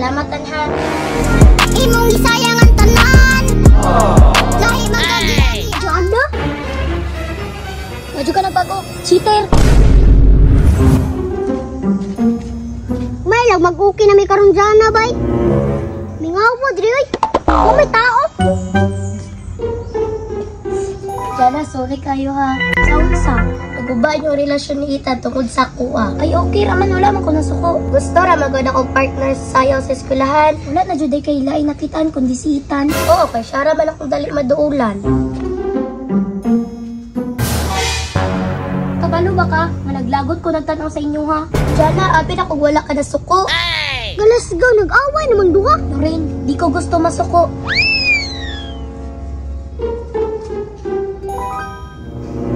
Salamat ha. Imong gisayang ang tanan. Lahi man ka giagi. Jana? Wadyo ka nagbago. Cheater! May lang mag-okay na may karon Jana bay. Mingaw mo diri oy. Oh, may tao. Jana, sorry kayo ha. Sa unsa, naguba yung relasyon ni Ethan tungkol sa kuha. Ay okay raman, wala man ko nasuko. Gusto ra magod akong partner sa sayaw sa eskwelahan. Wala na jud ay kay lain nakitaan kundi si Ethan. Oo, kay siya ra man akong dali maduulan. Kabalo ba ka? Nga naglagot ko nagtan-aw sa inyo ha. Jana, abi na kung wala ka nasuko. Galasgaw nag-away namang duha. Lorraine, di ko gusto masuko.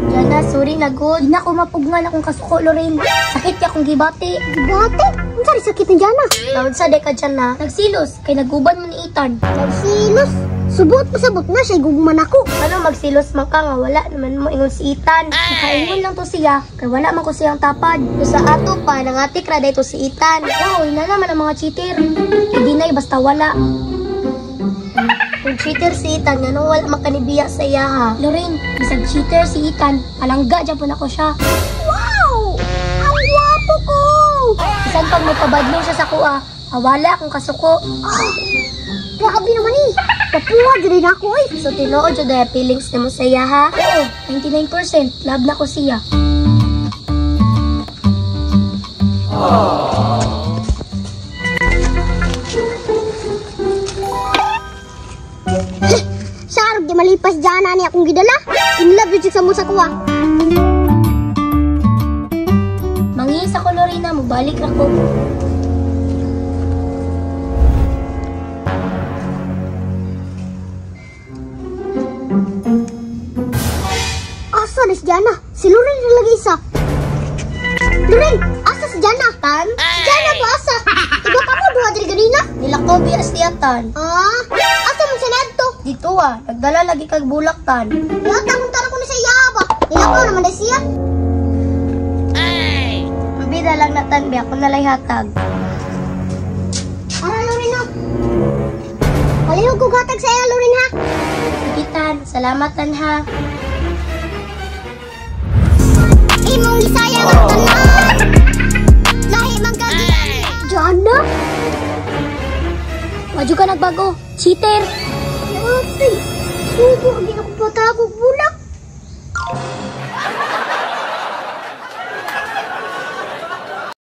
Jana, sorry na good. Di na ko mapugnan akong kasuko, Lorraine. Sakit ya akong gibati. Gibati? Unsa rin sakit ni Jana? Taon sa deka Jana. Nagsilos, kay naguban mo ni Ethan. Nagsilos? Subot pasabot na siya gugman ako. Ano magsilos man ka nga wala naman mo ingon si Ethan. Nakaingon lang to siya kay wala man ko siyang tapad. So sa ato pa nangatik ra dayto si Ethan. Wow, ina naman ang mga cheater. Hindi na basta wala. Kung cheater si Ethan, nganong wala man kanibiya sa iya ha? Lorraine, bisag cheater si Ethan, palangga dyan po nako siya. Wow! Ang gwapo ko! Bisan pag magpabadlong siya sa kuha, wala akong kasuko. Ah, grabe naman eh. Papuha diri na ako eh. So tinuod jud ay feelings nimo sa iya ha? Oo, 99% love na ko siya. Sarap di malipas Jana ni akong gidala. In love yun sa mo sa kuha. Mangihis ako Lorena, mubalik ra ko. Asa na si Jana? Si Lorraine na lagi isa. Lorraine, asa si Jana? Tan? Si Jana ba asa? Iba ka mo duha diri ganina? Nilakaw biya siya tan. Ah, asa man siya nadto? Dito ah, nagdala lagi kag bulak tan. Yata kung tara ko na sa iya ba? Nilakaw naman na siya. Bida lang na tan biya, ako nalay hatag. Ara Lorraine oh. Palihog ko hatag sa iya Lorraine ha. Sige tan, salamat tan ha. Imong gisayang ang tanan. Lahi man ka giagi. Jana? Wadyo ka nagbago, cheater! Ate, subo ang ako patagog boy.